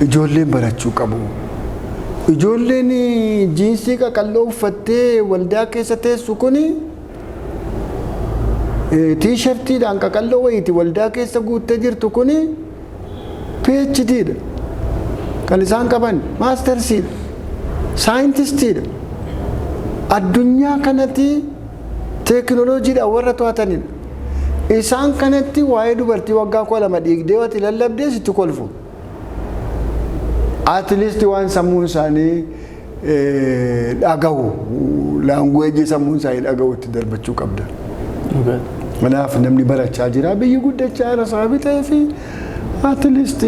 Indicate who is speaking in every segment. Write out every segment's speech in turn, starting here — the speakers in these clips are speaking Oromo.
Speaker 1: Ijoolleen barachuu qabu. Ijoolleen jiinsii qaqalloo uffattee waldaa keessa teessu kuni, T-shirtiidhaan qaqalloo wayiiti waldaa keessa guuttee jirtu kuni, PhDdha. Kan isaan qaban mastersiidha. Saayintistiidha. Addunyaa kanatti teekinooloojiidhaan warra to'atanidha. Isaan kanatti waa'ee dubartii waggaa 12 dhiigdee ati lallabdee sitti kolfu. At least waan sammuun isaanii dhagahu, language sammuun isaanii dhagahu itti darbachuu qabda. Kanaaf namni barachaa jira, biyyi guddachaa jira sababii ta'eef, at least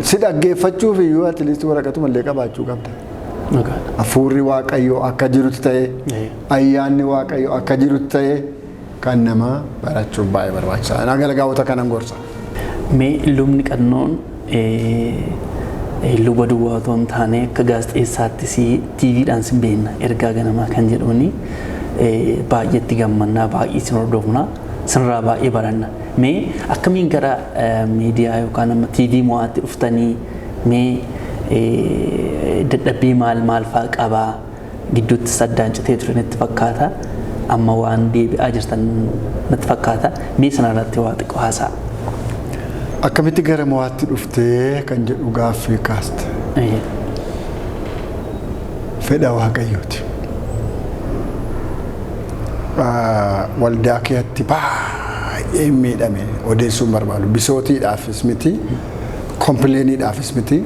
Speaker 1: si dhaggeeffachuuf iyyuu at least waraqatuma illee qabaachuu qabda. Hafuurri Waaqayyoo akka jirutti ta'e, ayyaanni Waaqayyoo akka jirutti ta'e, kan nama barachuun baay'ee barbaachisaadha. Agalgaa'ota kanan gorsa.
Speaker 2: Mee lubni Qannoon luba duwwaa otoo hin taane akka gaazexeessaattis TVdhaan si beekna. Ergaa Ganamaa kan jedhuuni baay'eetti gammannaa, baay'ee sin hordofna, sinirraa baay'ee baranna. Mee akkamiin gara miidiyaa yookaan amma TV Mo'aatti dhuftanii? Mee dadhabbii maal maal fa'aa qabaa? Gidduutti saddaan citee ture natti fakkaata. Amma waan deebi'aa jirtan natti fakkaata. Mee sanarratti waa xiqqoo haasa'a.
Speaker 1: Akkamitti gara Mo'aatti dhuftee kan jedhu gaaffii kaaste. Fedha Waaqayyooti. Waldaa keetti baay'ee miidhame odeessuun barbaadu. Bisootiidhaafis miti, complainiidhaafis miti.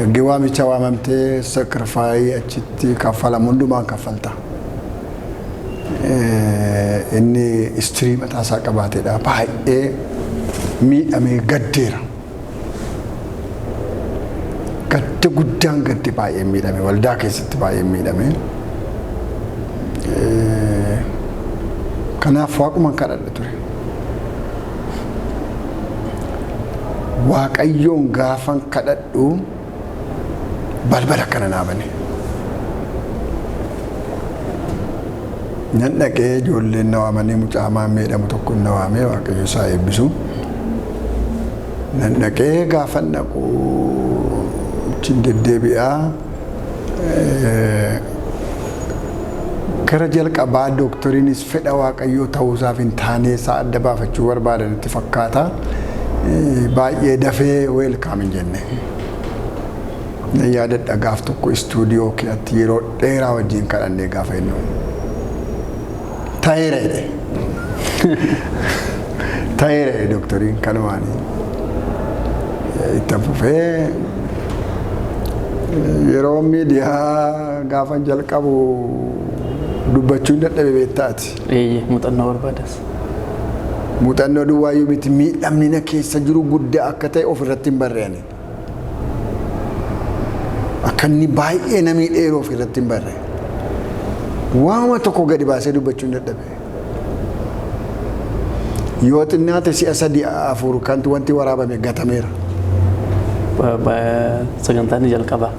Speaker 1: Ergi waamicha waamamtee sacrifice achitti kaffalamu hundumaan kaffalta. Inni history mataa isaa qabaateedha. Baay'ee miidhamee gaddeera. Gadda guddaan gadde, baay'ee miidhame, waldaa keessatti baay'ee miidhame. Kanaaf Waaquman kadhadha ture. Waaqayyoon gaafan kadhadhu balbala akkana naa bane. Nan dhaqee, ijoolleen na waamanii, mucaa Maammee jedhamu tokko na waamee, Waaqayyo isaa eebbisu. Nan dhaqee, gaafan dhaqu achiin deddeebi'aa. Gara jalqabaa dooktoriinis fedha Waaqayyoo ta'uusaaf hin taane isaa adda baafachuu barbaadan itti fakkaata. Baay'ee dafee welcome hin jenne. Nan yaadadha, gaaf tokko istuudiyoo keessatti yeroo dheeraa wajjin kadhannee gaafa inni ta'eera jedhe. Ta'eera jedhe dooktoriin kanumaanii. Itti fufee yeroo miidiyaa gaafa jalqabu dubbachuu hin dadhabe beektaati.
Speaker 2: Eeyyee, muuxannoo barbaadas.
Speaker 1: Muuxannoo duwwaayyuu miti, miidhamni na keessa jiru guddaa akka ta'e ofirratti hin barreani. Akka inni baay'ee na miidheeru ofirratti hin barre. Waama tokko gadi baasee dubbachuu hin dadhabe. Yoo xinnaate si'a sadii afur kan wanti waraabame gatameera.
Speaker 2: Sagantaan ni jalqaba.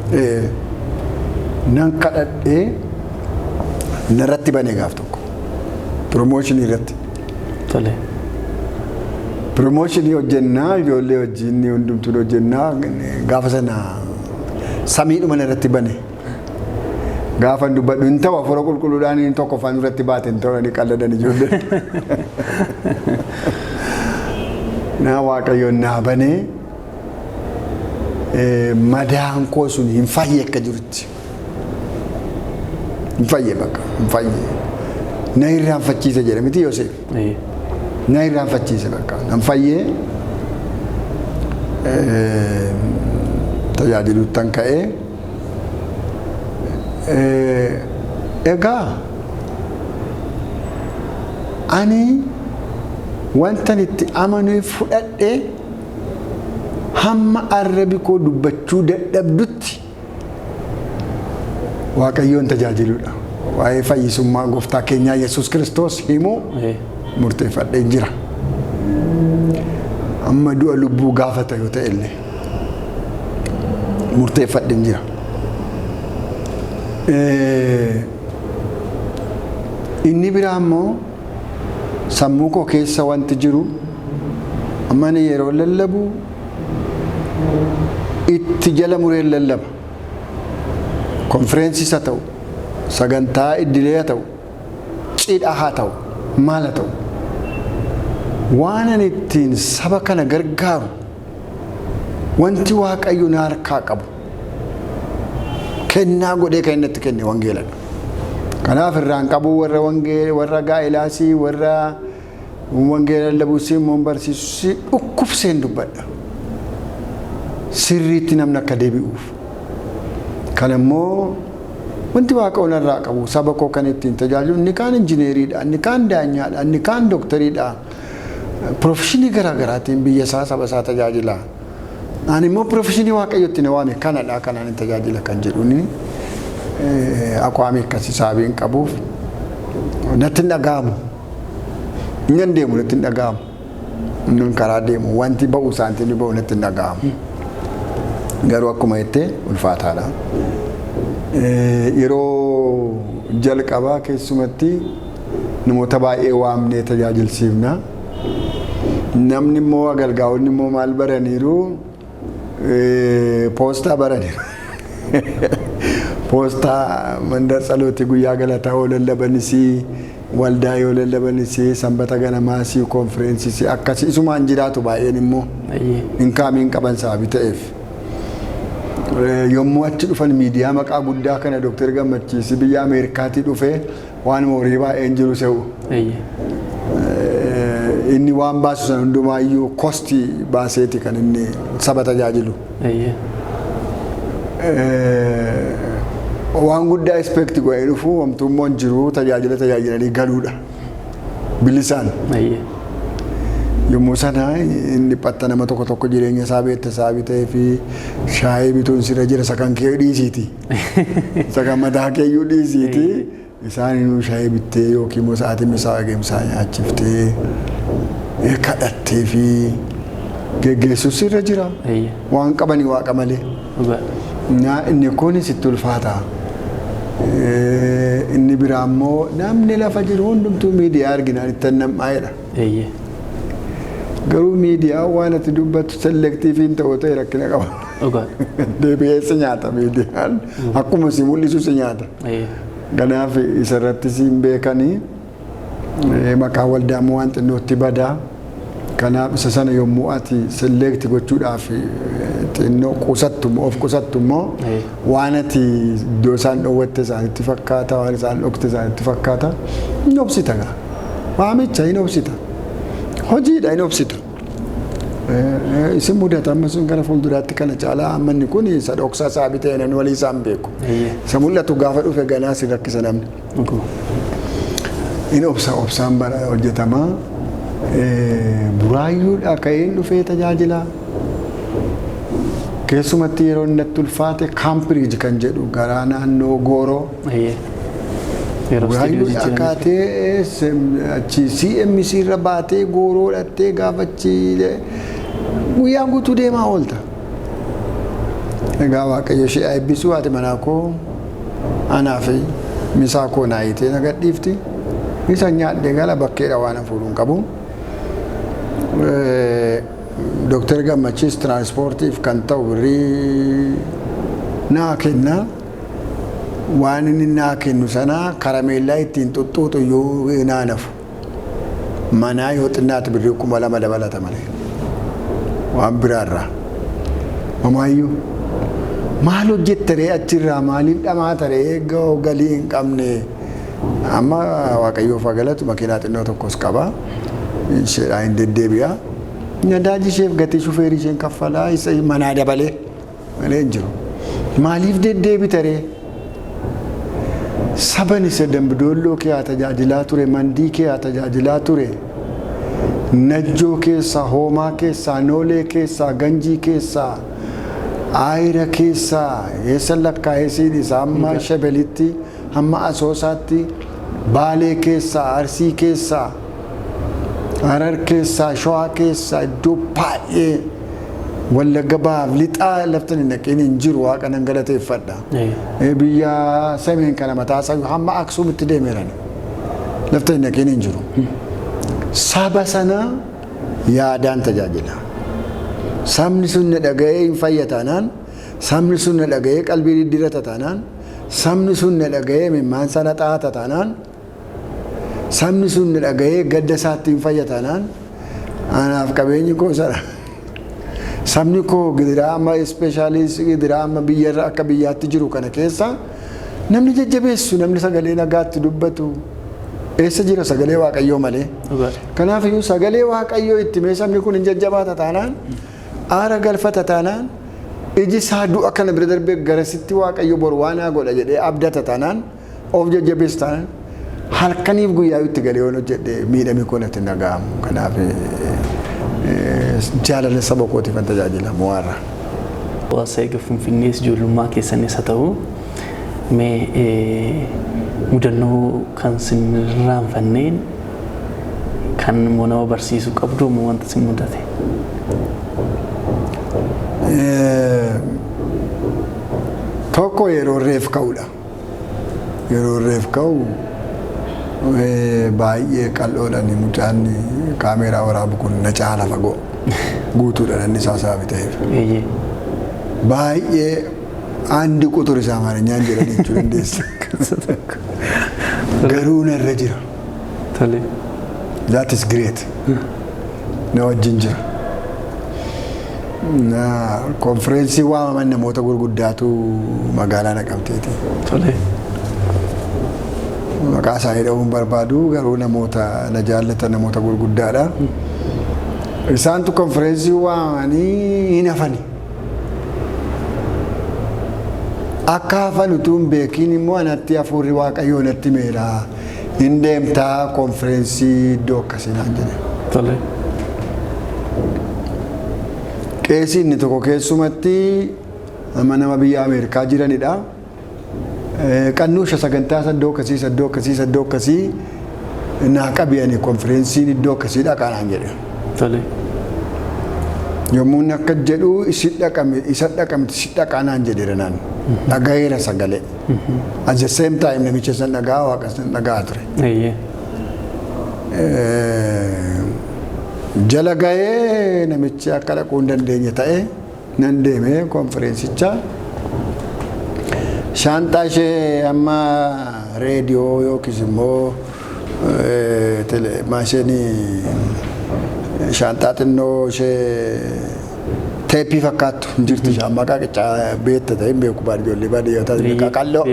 Speaker 1: Nan kadhadhee narratti banee gaaf tokko. Promotionii irratti. Promotionii hojjennaa, ijoollee wajjin hundumtuu hojjennaa, gaafa sana samiidhuma narratti bane. Gaafa dubbadhu hin ta'u, Hafuura Qulqulluudhaan inni tokko afaan irratti baate hin ta'u, ni qalladan ijoollee. Na Waaqayyoon naa banee madaan koo sun hin fayye akka jirutti. Hin fayye, bakka hin fayye. Na irraanfachiise jedhe miti Yoseef. Na irraanfachiise, bakka nan fayyee tajaajiluuttan ka'ee. Egaa ani wantan itti amanee fudhadhee hamma arrabi koo dubbachuu dadhabdutti Waaqayyoon tajaajiluudha. Waa'ee fayyisummaa gooftaa keenyaa Yesuus Kiristoos himuu murteeffadhee jira. Amma du'a lubbuu gaafata yoo ta'e illee murteeffadhee jira. Inni biraa immoo sammuu koo keessa wanti jiru Amma ani yeroo lallabu itti jala mureen lallaba. Konfireensiis haa ta'u, sagantaa idilee haa ta'u, cidha haa ta'u, maal haa ta'u. Waan ani ittiin saba kana gargaaru, wanti Waaqayyo na harkaa qabu, kennaa godhee kan inni itti kenne wangeeladha. Kanaaf irraan qabuu warra wangeela, warra gaa'ilaasii, warra wangeela lallabuusii immoo barsiisusii dhukkubseen dubbadha. Sirriitti namni akka deebi'uuf. Kan immoo wanti Waaqa narraa qabu saba koo kan ittiin tajaajilu, inni kaan injineeriidha, inni kaan daanyaadha, inni kaan doktariidha. Professionii garaa garaatiin biyya isaa, saba isaa tajaajila. Ani immoo professionii Waaqayyotti na waame kanadha, kanaan hin tajaajila kan jedhuuni aqwaamii akkasii sababiin qabuuf natti hin dhaga'amu. Inni deemu natti hin dhaga'amu. Inni karaa deemu wanti ba'u saantimii ba'u natti hin dhaga'amu. Garuu akkuma jettee ulfaataadha. Yeroo jalqabaa keessumatti namoota baay'ee waamnee tajaajilsiifna. Namni immoo agalgaa'onni immoo maal baraniiru? Poostaa baraniiru. Poostaa mandar tsalootii guyyaa galataa yoo lallabanis, waldaa yoo lallabanis, sanbata ganamaas, konfireensii akkasii isumaan jiraatu baay'een immoo incomeii hin qaban sababii ta'eef. Yommuu achi dhufan miidiyaa maqaa guddaa kana Dooktar Gammachiisi biyya Ameerikaatii dhufee waan horii baay'een jiru se'u. Inni waan baasu sana hundumaayyuu costii baaseeti kan inni saba tajaajilu. Waan guddaa expect godhee dhufu homtuu immoo hin jiru, tajaajila tajaajilanii galuudha. Bilisaan. Yommuu sana inni dhiphatta, nama tokko tokko jireenya isaa beekta isaa bitee fi shaayii bituun sirra jira, isa kan kee dhiisiiti. Isa kan mataa keeyyuu dhiisiiti. Isaan inuu shaayii bittee yookiin immoo sa'aatii misaa eegumsaa nyaachiftee, kadhattee fi geggeessuus sirra jira. Waan qabanii Waaqa malee. Inni kun sitti ulfaata. Inni biraa immoo namni lafa jiru hundumtuu miidiyaa arginaan itti nam'aa'edha. Garuu miidiyaa waan ati dubbattu selectiveiin ta'uu ta'e rakkina qaba. Deebi'ee si nyaata miidiyaan. Akkuma si mul'isu si nyaata. Kanaaf isarratti siin beekanii maqaa waldaa immoo waan xinnootti badaa. Kanaaf isa sana yommuu ati select gochuudhaaf xinnoo qusattu, of qusattu immoo waan ati iddoo isaan dhoowwatte isaanitti fakkaata, waan isaan dhokte isaanitti fakkaata. Hin obsita gaa. Waamicha hin obsita. Hojiidha, hin obsita. Isin mudata amma sun gara fuulduraatti kana caalaa amma inni kun isa dhoksaa isaa bitee namni walii isaan beeku. Isa mul'atu gaafa dhufe ganaa si rakkisa namni. Inni obsa obsaan bara hojjetamaa. Buraayyuudhaa ka'een dhufee tajaajila. Keessumatti yeroo inni natti ulfaate Kaampiriij kan jedhu garaa naannoo Gooroo. Buraayyuudhaa kaatee achi CMC irra baatee Gooroo dhattee gaafa achi guyyaa guutuu deemaa oolta. Egaa Waaqayyo ishee eebbisuu, haati manaa koo anaa fi misaa koo naa hiitee na gadhiifti. Isa nyaadhee gala, bakkeedha waan hafuudhu hin qabu. Dooktar Gammachiis tiraanspoortiif kan ta'u birrii naa kenna. Waan inni naa kennu sana karameellaa ittiin xuxxuuxu iyyuu naa nafu. Manaa yoo xinnaatu birrii 2000 dabalata malee. Waan biraarraa. Homaayyuu. Maal hojjette ree achirraa, maaliif dhamaata ree galii hin qabne? Amma Waaqayyoof haa galatu, makiinaa xinnoo tokkos qaba. Isheedhaan hin deddeebi'a. Nadaaji isheef gatii shufeerii isheen kaffalaa isa manaa dabalee malee hin jiru. Maaliif deddeebita ree? Saban isa Dambidoolloo kee haa tajaajilaa ture, Mandii kee haa tajaajilaa ture. Najjoo keessaa, Hoomaa keessaa, Noolee keessaa, Ganjii keessaa, Aayira keessaa, eessa lakkaa'ee siin isa hamma Shebelitti, hamma Asoosaatti, Baalee keessaa, Arsii keessaa, Harar keessaa, Shawaa keessaa, iddoo baay'ee Wallagga bahaaf lixaa laftan hin dhaqiin hin jiru, Waaqa nan galateeffadha. Biyya Semeen kana mataa isaa hamma Aksuumitti deemeeran. Laftan hin dhaqiin hin jiru. Saba sana Yaadaan tajaajila. Sabni sun na dhaga'ee hin fayya taanaan, sabni sun na dhaga'ee qalbii diddiirata taanaan, sabni sun na dhaga'ee imimmaan sana xaata taanaan, sabni sun na dhaga'ee gadda isaatti hin fayya taanaan, anaaf qabeenyi koo sana. Sabni koo gidiraa amma, especially gidiraa amma biyyarra akka biyyaatti jiru kana keessa, namni jajjabeessu, namni sagalee nagaatti dubbatu eessa jira sagalee Waaqayyoo malee? Kanaaf iyyuu sagalee Waaqayyoo itti mee sabni kun hin jajjabaata taanaan, aara galfata taanaan, iji isaa du'a kana bira darbee garasitti Waaqayyo boru waan haa godha jedhee abdata taanaan, of jajjabeessu taanaan, halkaniif guyyaa itti galee yoon hojjedhe miidhami koo natti hin dhaga'amu. Kanaaf jaalala saba kootiif kan tajaajilamu warra.
Speaker 2: Hawaasa eega Finfinnees ijoollummaa keessanis haa ta'u, mee mudannoo kan sin irraanfanneen kan immoo nama barsiisuu qabdu moo wanta sin mudate?
Speaker 1: Tokko yeroo reef ka'udha. Yeroo reef ka'u baay'ee qal'oodhaan mucaan kaameeraa waraabu kun na caala fagoo guutuudha inni isaa saafi ta'eef. Baay'ee አንድ ቁጥር isaa amaarinyaan jedhan jechuu dandeessa. Garuu narra jira. That is great. Na wajjin jira. Na konfireensii waamaman namoota gurguddaatu magaalaa Naqamteeti. Maqaa isaanii dha'uun barbaadu, garuu namoota na jaallatan, namoota gurguddaadha. Isaantu konfireensii waamanii hin hafani. Akka hafan utuu hin beekiin immoo anatti hafuurri Waaqayyoo natti meera. Hin deemtaa konfireensii iddoo akkasii naan jedhe. Qeesii inni tokko keessumatti amma nama biyya Ameerikaa jiranidha. Qannuusha sagantaa iddoo akkasii, iddoo akkasii, iddoo akkasii naa qabi, ani konfireensiin iddoo akkasii dhaqaa naan jedhe. Yommuu inni akka jedhu isi dhaqame, isa dhaqamti si dhaqaa naan jedheera naan. Dhagayeera sagalee. At the same time namicha san dhagaa, Waaqa san dhagaa ture. Jala ga'ee namichi akka dhaquu hin dandeenye ta'e, nan deeme konfireensicha. Shaanxaa ishee amma reediyoo yookiis immoo maashinii shaanxaa xinnoo ishee teeppii fakkaattu hin jirti, ishaan maqaa qicaa beekta ta'e hin beeku, baadiyyoollee baadiyyoota beekaa qal'oo.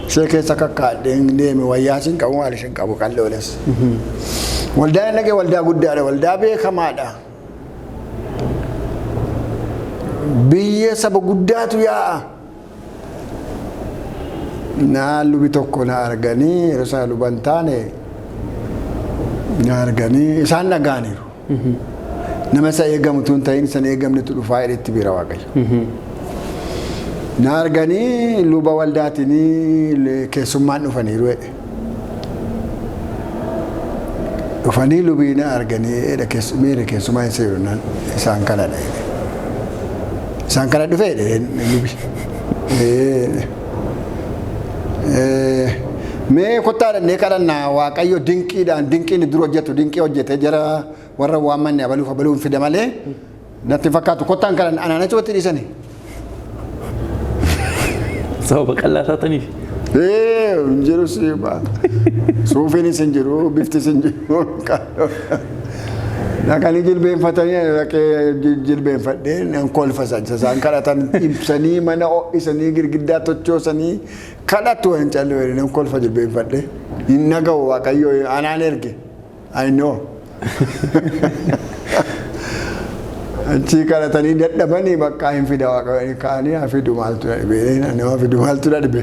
Speaker 1: Ishee keessa kakkaadheen deeme, wayyaa sin qabu, maal isin qabu, qal'ooles. Waldaan dhaqee waldaa guddaadha, waldaa beekamaadha. Biyya saba guddaatu yaa'a. Naa lubi tokko na arganii, yeroo sana luban taane, na arganii isaan dhaga'aniiru. Nama isa eegamu tun ta'in san eegamnetu dhufaa jedhetti bira Waaqayyo. Na arganii luba waldaatinii keessummaan dhufaniiru jedhe. Dhufanii lubii na arganii jedhe, meere keessummaa hin seeru isaan kanadha jedhe. Isaan kana dhufe jedhe lubi. Mee kottaa dhannee kadhannaa, Waaqayyo dinqiidhaan dinqiin dura hojjetu dinqii hojjete, jara warra waammanne abaluuf abaluun fida malee natti fakkaatu, kottaan kadhanna anaan achumatti dhiisanii.
Speaker 2: Sababa qal'aa taataniif.
Speaker 1: Hin jiru siima. Suufiinis hin jiru, biftis hin jiru. Dhaqanii jilbeenfatanii, dhaqee jilbeenfadhee nan kolfasan. Isaan kadhatan ibsanii, mana ho'isanii, girgiddaa tochoosanii kadhatu, hin callee nan kolfa jilbeenfadhee. Hin dhaga'u, Waaqayyo anaan erge. I know. Achii kadhatanii dadhabanii bakka hin fida Waaqayyo ka'anii haa fidu, maaltu na dhibe, nama fidu maaltu na dhibe.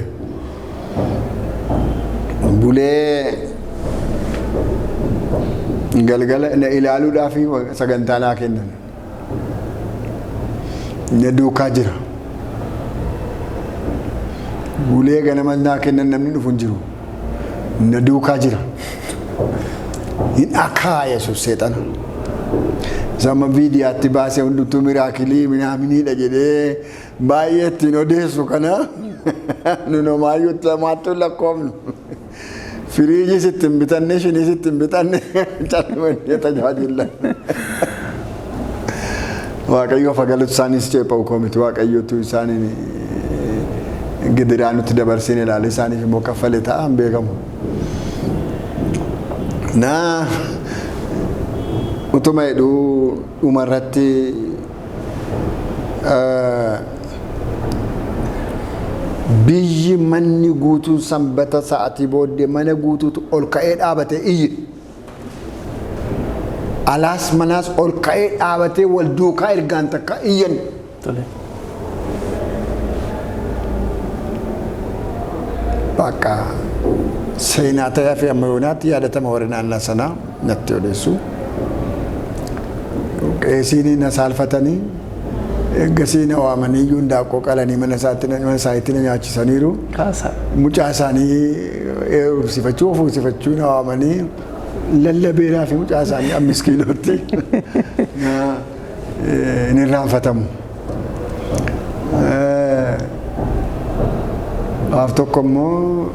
Speaker 1: Bulee galgala na ilaaluudhaaf sagantaa naa kennan. Na duukaa jira. Bulee ganama naa kennan, namni dhufu hin jiru. Na duukaa jira. Hin akaa Yesuus seexana. Sama viidiyaatti baasee hundumtuu miracle minaaminiidha jedhee baay'ee ittiin odeessu kana nu nomaayyuu samaattuu lakkoofnu. Firiijis ittiin bitanne, shiniis ittiin bitanne, calmannee tajaajilla. Waaqayyoof galatu, isaanis ceepha'u koo miti, Waaqayyootu isaaniin gidiraa nutti dabarsine ilaale, isaaniif immoo kaffale ta'a, hin beekamu. Naa utuma jedhuu dhumarratti biyyi manni guutuun sanbata sa'atii booddee mana guutuutu ol ka'ee dhaabatee iyye. Alaas manaas ol ka'ee dhaabatee wal duukaa ergaan takka iyyan. Bakka seenaa ta'ee fi amma yoonaatti yaadatama, warri naannaa sanaa natti odeessu. Qeesiin na saalfatanii eeggasii na waamanii iyyuu indaaqqoo qalanii mana isaaniitti na nyaachisaniiru.
Speaker 2: Kaasaa.
Speaker 1: Mucaa isaanii heerumsifachuu, fuusifachuu na waamanii lallabeeraa fi mucaa isaanii 5 kiilootti hin irraanfatamu. Gaaf tokko immoo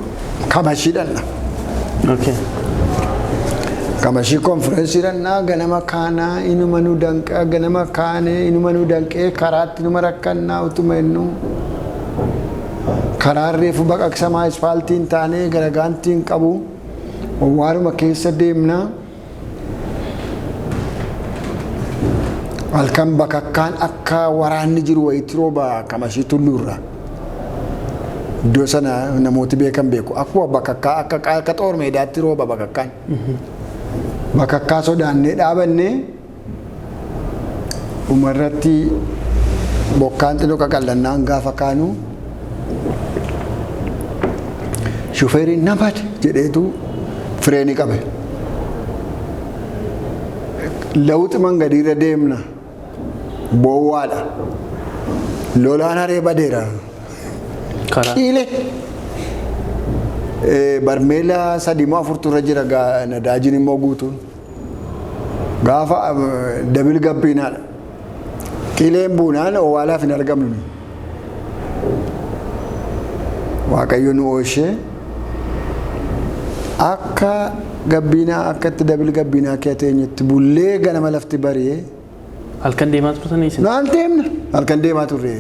Speaker 1: Kamashii dhanna. Kamashii konfireensii dhannaa, ganama kaanaa inuma nu danqaa, ganama kaanee inuma nu danqee, karaatti inuma rakkannaa, utuma innu karaan reefu baqaqsamaa ispaaltiin taanee garagaantiin qabu waaruma keessa deemnaa. Halkan bakakkaan akka waraanni jiru wayitti rooba Kamashii tulluurra. Iddoo sana namooti beekan beeku. Akkuma bakakkaa akka xoor meedaatti rooba bakakkaan. Bakakkaa sodaannee dhaabannee dhumarratti bokkaan xinnoo qaqallannaan gaafa kaanu shufeeriin na bade jedheetu fireenii qabe. Lawuxi mangadiirra deemna, boowwaadha. Lolaan haree badeera.
Speaker 2: Karaa.
Speaker 1: Qiile. Barmeela sadii moo afurtu irra jira, nadaajiin immoo guutuun. Gaafa double gabbiinaadha. Qiileen buunaan owwaalaaf hin argamnu. Waaqayyo nu oolchee akka gabbiinaa akka itti double gabbiinaa kee teenyetti bullee ganama lafti bari'ee.
Speaker 2: Halkan deemaa turtanii isin?
Speaker 1: Naan deemna, halkan deemaa turre.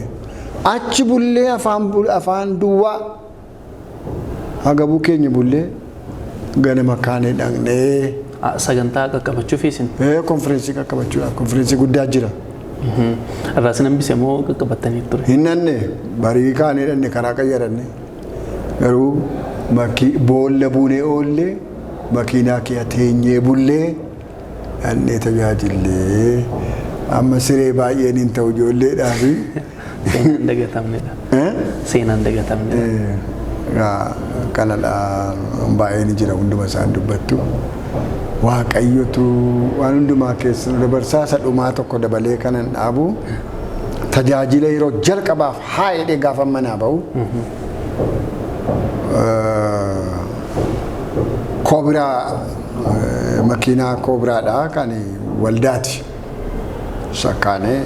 Speaker 1: Achi bullee afaan duwwaa hagabuu keenya bullee ganama kaanee dhaqnee.
Speaker 2: Sagantaa qaqqabachuuf isin?
Speaker 1: Konfireensii qaqqabachuudhaaf, konfireensii guddaa jira.
Speaker 2: Irraa isin hambise moo qaqqabattanii ture?
Speaker 1: Hin nanne, barii kaanee dhanne, karaa qayyaranne, garuu boolla buunee oollee, makiinaa kee teenyee bullee dhannee tajaajillee, amma siree baay'een hin ta'u ijoolleedhaafi.
Speaker 2: Seenaan dagatamnedha. Seenaan dagatamnedha.
Speaker 1: Kanadha, baay'een jira, hunduma isaan dubbattu. Waaqayyotu waan hundumaa keessa nu dabarsaa. Isa dhumaa tokko dabalee kanan dhaabu, tajaajila yeroo jalqabaaf haa jedhee gaafa manaa ba'u. Koobiraa, makiinaa koobiraadha, kan waldaati. Sakkaanee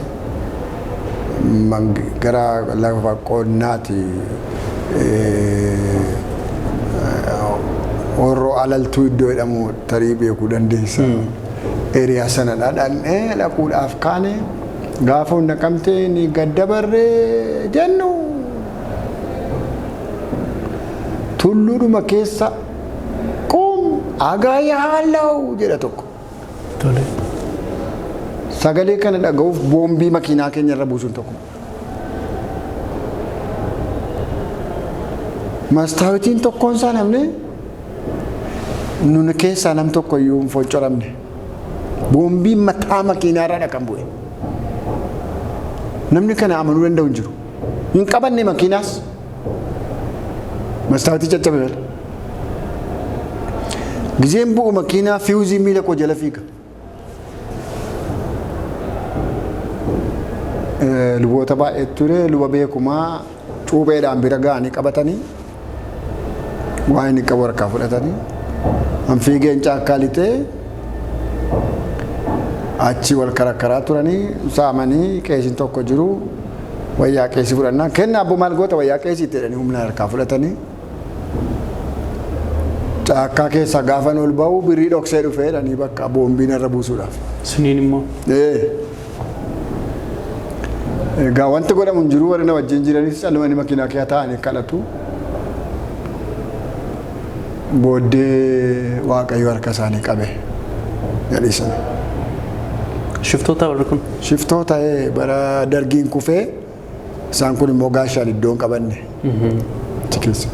Speaker 1: gara lafa qonnaati. Horroo Alaltuu iddoo jedhamu tarii beekuu dandeessa. Area sanadha dhaqnee dhaquudhaaf kaane, gaafa hunda qabtee ni gaddabarree jennu. Tulluudhuma keessa qum agaa yaalaw jedha tokko. Sagalee kana dhaga'uuf boombii makiinaa keenya irra buusuun tokko. Mastaawitiin tokkoon isaa namni nuni keessaa nam tokko iyyuu hin foncoramne. Boombiin mataa makiinaa irraa kan bu'e. Namni kana amanuu danda'u hin jiru. Hin qabanne makiinaas. Mastaawitii caccabe malee. Gizeen bu'u makiinaa fiwuzii miila koo jala fiiga. Luboota baay'ee ture, luba beekumaa cuupheedhaan bira ga'anii qabatanii waan inni qabu harkaa fudhatanii, an fiigeen caakkaa lixee achi wal karakkaraa turanii saamanii, qeesiin tokko jiru, wayyaa qeesii fudhannaa kenna, abbo maal goota wayyaa qeesii jedhanii humna harkaa fudhatanii, caakkaa keessaa gaafan ol ba'u birrii dhoksee dhufee jedhanii bakka boombiin irra buusuudhaaf.
Speaker 2: Suniin immoo.
Speaker 1: Egaa wanti godhamu hin jiru, warri na wajjin jiranis callumanii makiinaa kee taa'anii kadhatu. Booddee Waaqayyo harka isaanii qabe jedhisan.
Speaker 2: Shiftoota warri kun?
Speaker 1: Shiftoota bara dargiin kufee isaan kun immoo gaashaan iddoo hin qabanne. Achi keessa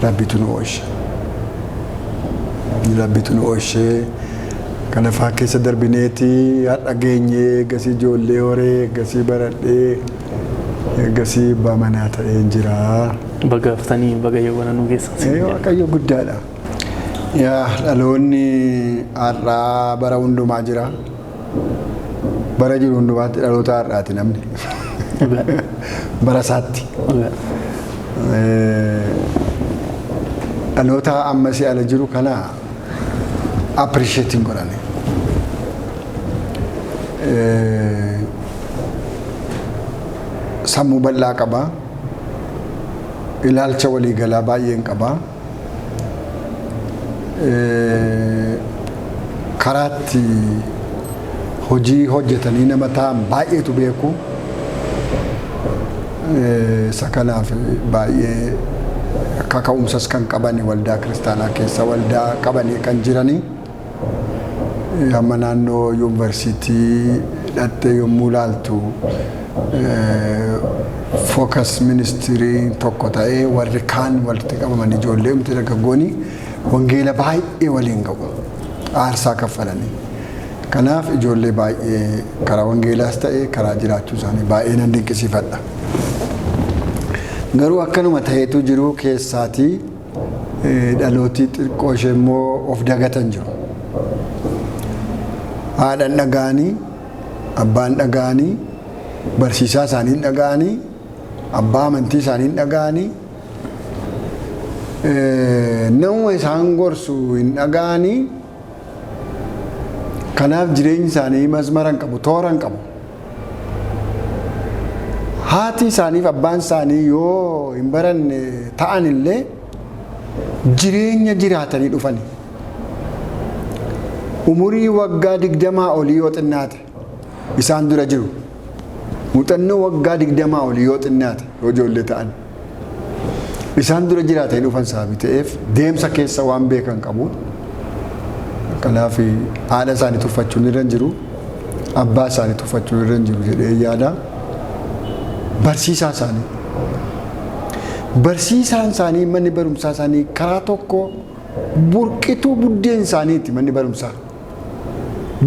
Speaker 1: Rabbitu nu oolche. Rabbitu nu oolchee kan lafaa keessa darbineeti har'a geenyee, gasii ijoollee horee, gasii baradhee, gasii abbaa manaa ta'ee jira.
Speaker 2: Baga haftanii, baga yawwana nu geessan.
Speaker 1: Waaqayyo guddaadha. Yaa, dhaloonni har'aa bara hundumaa jira. Bara jiru hundumaatti dhaloota har'aati namni. Bara isaatti. Dhaloota amma si ala jiru kana appreciating godhani. Sammuu bal'aa qaba. Ilaalcha waliigalaa baay'een qaba. Karaatti hojii hojjetanii nama ta'an baay'eetu beeku. Isa kanaaf baay'ee kaka'umsas kan qabani, waldaa kiristaanaa keessa waldaa qabanii kan jiranii. Amma naannoo yuunivarsiitii dhattee yommuu laaltu, focus ministry tokko ta'ee warri kaan walitti qabaman, ijoollee umti dargaggoonni wangeela baay'ee waliin ga'u, aarsaa kaffalanii. Kanaaf ijoollee baay'ee karaa wangeelaas ta'e karaa jiraachuu isaanii baay'ee nan dinqisiifadha. Garuu akkanuma ta'eetu jiru keessaatii dhalootii xiqqoo ishee immoo of dagatan jiru. Haadhan dhaga'anii, abbaan dhaga'anii, barsiisaa isaanii dhaga'anii, abbaa amantii isaanii dhaga'anii, nama isaan gorsu hin dhaga'anii. Kanaaf jireenyi isaanii masmara hin qabu, toora hin qabu. Haati isaaniif abbaan isaanii yoo hin baranne ta'an illee jireenya jiraatanii dhufani. Umurii waggaa 20 olii yoo xinnaate isaan dura jiru. Muuxannoo waggaa 20 olii yoo xinnaate yoo ijoollee ta'an. Isaan dura jiraatanii dhufan sababii ta'eef deemsa keessa waan beekan qabu. Kanaaf haadha isaanii tuffachuun irra hin jiru. Abbaa isaanii tuffachuun irra hin jiru jedhee yaada. Barsiisaa isaanii. Barsiisaan isaanii, manni barumsaa isaanii karaa tokko burqituu buddeen isaaniiti manni barumsaa.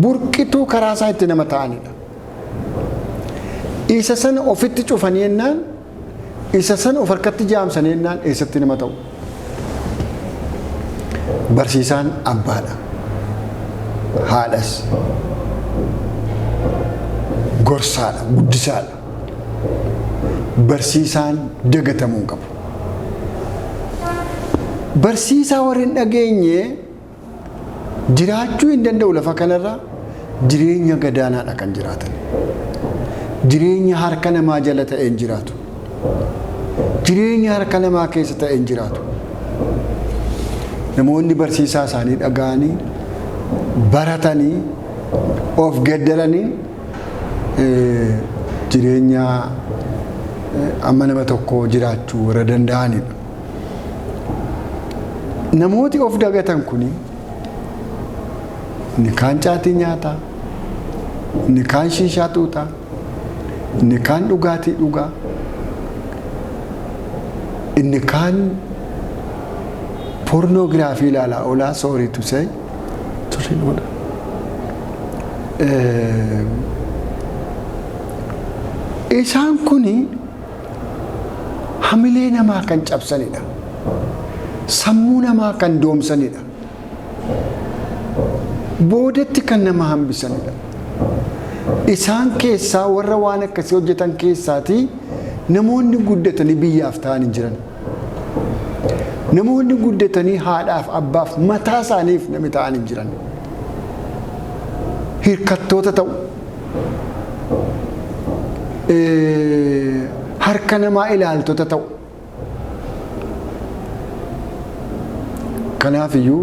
Speaker 1: Burqituu karaa isaa itti nama ta'anidha. Isa sana ofitti cufanii jennaan, isa sana of harkatti jaamsanii jennaan, eessatti nama ta'u? Barsiisaan abbaadha. Haadhas. Gorsaadha, guddisaadha. Barsiisaan dagatamuu hin qabu. Barsiisaa warri hin dhageenye jiraachuu hin danda'u lafa kanarra, jireenya gadaanaadha kan jiraatan. Jireenya harka namaa jala ta'een jiraatu. Jireenya harka namaa keessa ta'een jiraatu. Namoonni barsiisaa isaanii dhaga'anii, baratanii, of geddaranii jireenya amma nama tokko jiraachuu warra danda'anidha. Namooti of dagatan kuni inni kaan caatii nyaataa, inni kaan shiishaa xuuxaa, inni kaan dhugaatii dhugaa, inni kaan pornography ilaalaa oolaa, sorry to say.
Speaker 2: Sirriidhumadha.
Speaker 1: Isaan kuni hamilee namaa kan cabsanidha. Sammuu namaa kan doomsanidha. Boodatti kan nama hambisanidha. Isaan keessaa, warra waan akkasii hojjetan keessaatii, namoonni guddatanii biyyaaf ta'an hin jiran. Namoonni guddatanii haadhaaf abbaaf mataa isaaniif namni ta'an hin jiran. Hirkattoota ta'u. Harka namaa ilaaltota ta'u. Kanaaf iyyuu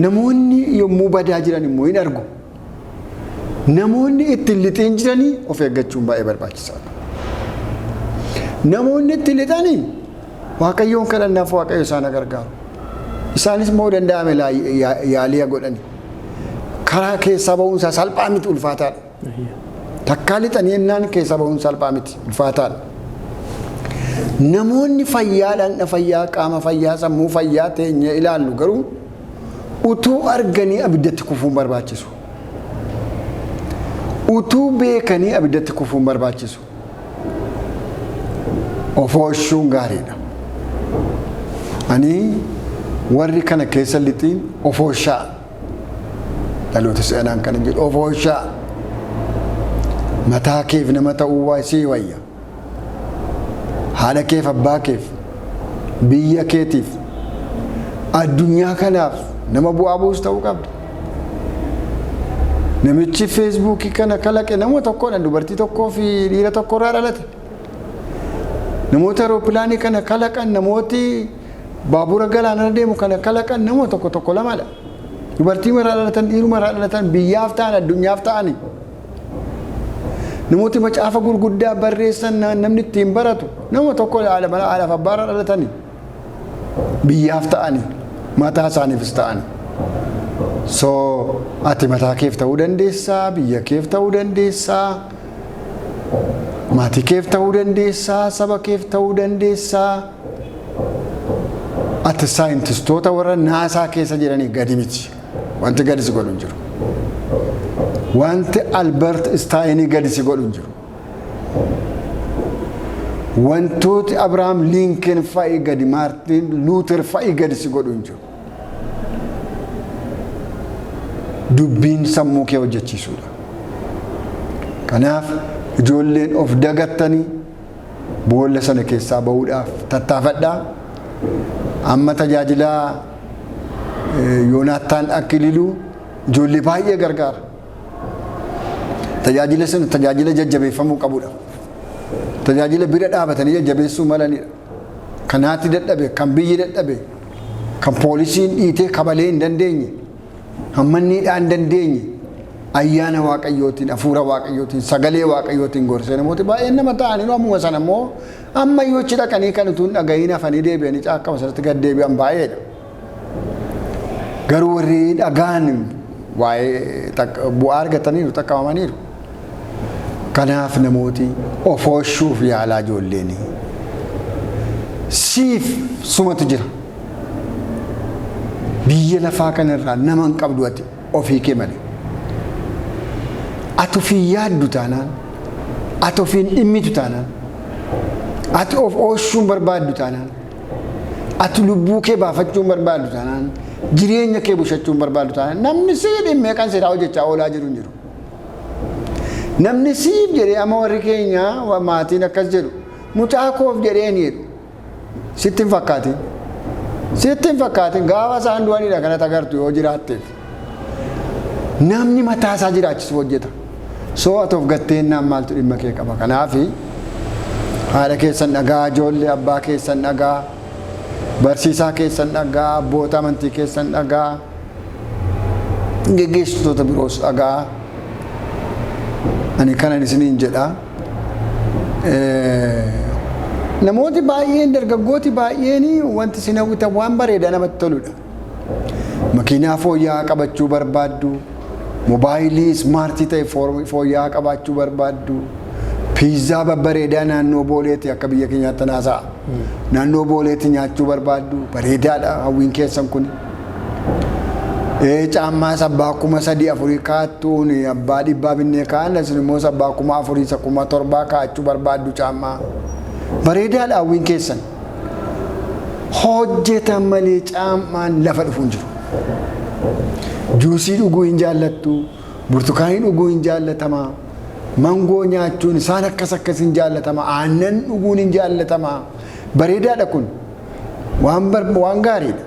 Speaker 1: namoonni yommuu badaa jiran immoo hin argu. Namoonni ittiin lixiin jiranii of eeggachuun baay'ee barbaachisaadha. Namoonni itti lixanii Waaqayyoon kadhannaaf, Waaqayyo isaan gargaaru. Isaanis immoo danda'ame yaalii godhani. Karaa keessaa ba'uun isaa salphaa miti, ulfaataadha. Takkaa lixanii ennaan keessaa ba'uun salphaa miti, ulfaataadha. Namoonni fayyaadhaan, fayyaa qaama, fayyaa sammuu, fayyaa teenyee ilaallu garuu utuu arganii abiddatti kufuun barbaachisu. Utuu beekanii abiddatti kufuun barbaachisu. Of oolchuun gaariidha. Ani warri kana keessa lixiin of oolchaa. Dhaloota seenaan kana jedhu, of oolchaa. Mataa keef nama ta'uu sii wayya. Haadha keef, abbaa keef, biyya keetiif, addunyaa kanaaf nama bu'aa buusu ta'uu qabda. Namichi Feesbuukii kana kalaqe nama tokkodha, dubartii tokkoo fi dhiira tokko irraa dhalate. Namoota aeropilaanii kana kalaqan, namooti baabura galaanarra deemu kana kalaqan nama tokko tokko lamadha. Dubartii irraa dhalatan, dhiiruma irraa dhalatan, biyyaaf ta'an, addunyaaf ta'ani. Namooti macaafa gurguddaa barreessan, namni ittiin baratu, nama tokko haadhaaf abbaa irraa dhalatani. Biyyaaf ta'ani, mataa isaaniifis ta'ani. So ati mataa keef ta'uu dandeessaa, biyya keef ta'uu dandeessaa, maatii keef ta'uu dandeessaa, saba keef ta'uu dandeessaa. Ati saayintistoota warra naasaa keessa jiranii gadi miti. Wanti gadi si godhu hin jiru. Wanti Albert Istaayinii gadi si godhu hin jiru. Wantooti Abrahaam Liinken fa'i gadi, Maartin Luuter fa'i gadi si godhu hin jiru. Dubbiin sammuu kee hojjechiisuudha. Kanaaf ijoolleen of dagattanii boolla sana keessaa bahuudhaaf tattaafadhaa. Amma tajaajilaa Yoonaattaan Akililuu ijoollee baay'ee gargaara. Tajaajila sana tajaajila jajjabeeffamuu qabudha. Tajaajila bira dhaabatanii jajjabeessuu malanidha. Kan haati dadhabe, kan biyyi dadhabe, kan poolisiin dhiitee kabalee hin dandeenye, hammanniidhaa hin dandeenye, ayyaana Waaqayyootiin, hafuura Waaqayyootiin, sagalee Waaqayyootiin gorsee namooti baay'een nama ta'anii, ammuma sana immoo ammayyuu achi dhaqanii kan utuu hin dhagahiin hafanii deebi'anii caakkama sanatti gad deebi'an baay'eedha. Garuu warri dhagaan waa'ee bu'aa argataniiru, xaqqabamaniiru. Kanaaf namooti of oolchuuf yaalaa ijoolleen. Siif sumatu jira. Biyya lafaa kanarraa nama hin qabdu ati ofii kee malee. Ati ofii yaaddu taanaan, ati ofiin dhimmitu taanaan, ati of oolchuun barbaaddu taanaan, ati lubbuu kee baafachuun barbaaddu taanaan, jireenya kee bushachuun barbaaddu taanaan, namni sii dhimmee kan seeraa hojjechaa oolaa jiru hin jiru. Namni siif jedhee, amma warri keenya maatiin akkas jedhu, mucaa koof jedhee ni jedhu. Sitti hin fakkaatin. Sitti hin fakkaatin, gaafa isaan du'anidha kanatti agartu yoo jiraatteef. Namni mataa isaa jiraachisuuf hojjeta. Soo ati of gatteennaan maaltu dhimma kee qaba? Kanaafi haadha keessan dhagaa, ijoollee, abbaa keessan dhagaa, barsiisaa keessan dhagaa, abboota amantii keessan dhagaa, geggeessitoota biroos dhagaa. Ani kanan isiniin jedha. Namooti baay'een, dargaggooti baay'een, wanti isin hawwitan waan bareedaa namatti toludha. Makiinaa fooyya'aa qabachuu barbaaddu, mobaayilii smartii ta'e fooyya'aa qabaachuu barbaaddu, piizzaa babbareedaa naannoo Booleeti, akka biyya keenyaatti naasa'a. Naannoo Booleetti nyaachuu barbaaddu, bareedaadha hawwiin keessan kun. Caammaa sabbaa 3,000 4 kaattuun abbaa 100 binnee kaa'an, isin immoo sabbaa 4,000 isa 7,000 kaa'achuu barbaaddu caammaa. Bareedaadha hawwiin keessan. Hojjetan malee caammaan lafa dhufu hin jiru. Juusii dhuguu hin jaallattu, burtukaanii dhuguu hin jaallatama, mangoo nyaachuun isaan akkas akkas hin jaallatama, aannan dhuguun hin jaallatama. Bareedaadha kun. Waan gaariidha.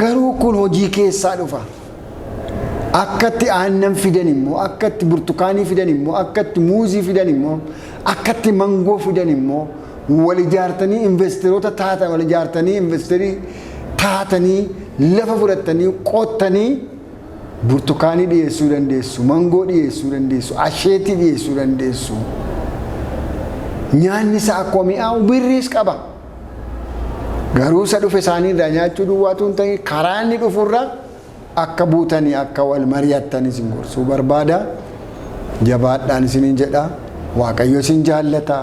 Speaker 1: Garuu kun hojii keessaa dhufa. Akkatti aannan fidan immoo, akkatti burtukaanii fidan immoo, akkatti muuzii fidan immoo, akkatti mangoo fidan immoo, wal ijaartanii investeroota taatan, wal ijaartanii investerii taatanii, lafa fudhattanii qottanii. Burtukaanii dhiyeessuu dandeessu, mangoo dhiyeessuu dandeessu, asheetii dhiyeessuu dandeessu. Nyaanni isaa akkuma mi'aawu birriis qaba. Garuu isa dhufe isaanii irraa nyaachuu duwwaatu hin ta'in, karaa inni dhufurra akka buutanii akka wal mari'attan isin gorsuu barbaada. Jabaadhaan isiniin jedha. Waaqayyo isin jaallata.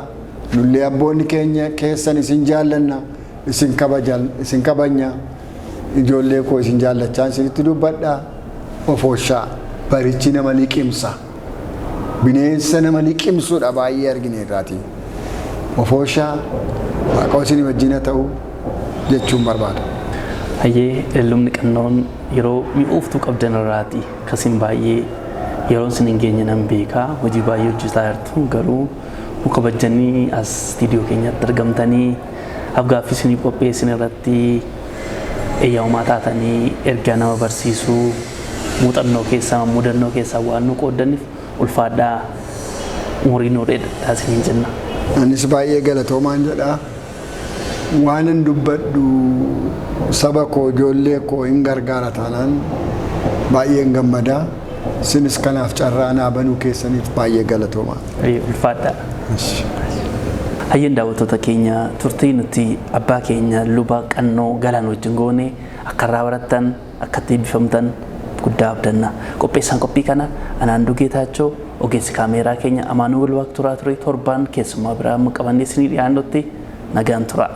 Speaker 1: Nullee abboonni keenya keessan isin jaallanna. Isin kabajan, isin kabanya. Ijoollee koo isin jaallachaa isinitti dubbadha. Of ooshaa. Barichi nama liqimsa. Bineensa nama liqimsuudha baay'ee argine irraati. Of ooshaa. Waaqa isin wajjin haa ta'u jechuun barbaada.
Speaker 2: Hayyee, Lubni Qannoon, yeroo mi'ooftuu qabdan irraati kasin baay'ee yeroon isin hin geenye nan beekaa, hojii baay'ee hojjetaa jirtu, garuu nu kabajanii as istiidiyoo keenyatti argamtanii afgaaffii isinii qopheessin irratti eeyyamamaa taatanii ergaa nama barsiisuu, muuxannoo keessaa, mudannoo keessaa waan nu qooddaniif ulfaadhaa, umurii nuu dheedhaa isiniin jenna.
Speaker 1: Anis baay'ee galatoomaan jedha. Waanan dubbadhu saba koo, ijoollee koo hin gargaara taanaan baay'een gammada. Isinis kanaaf carraa naa banuu keessaniif baay'ee galatoomaa.
Speaker 2: Ulfaadhaa. Hayyeen, daawwattoota keenya, turtii nuti abbaa keenya Luba Qannoo Galaan wajjin goone akka irraa barattan, akka itti eebbifamtan guddaa abdanna. Qopheessaan qophii kana Anaanduu Geetaachoo, ogeessi kaameeraa keenya Amaanu'el Waaqturaa ture. Torbaan keessummaa biraa amma qabannee isinii dhiyaannutti nagaan tura.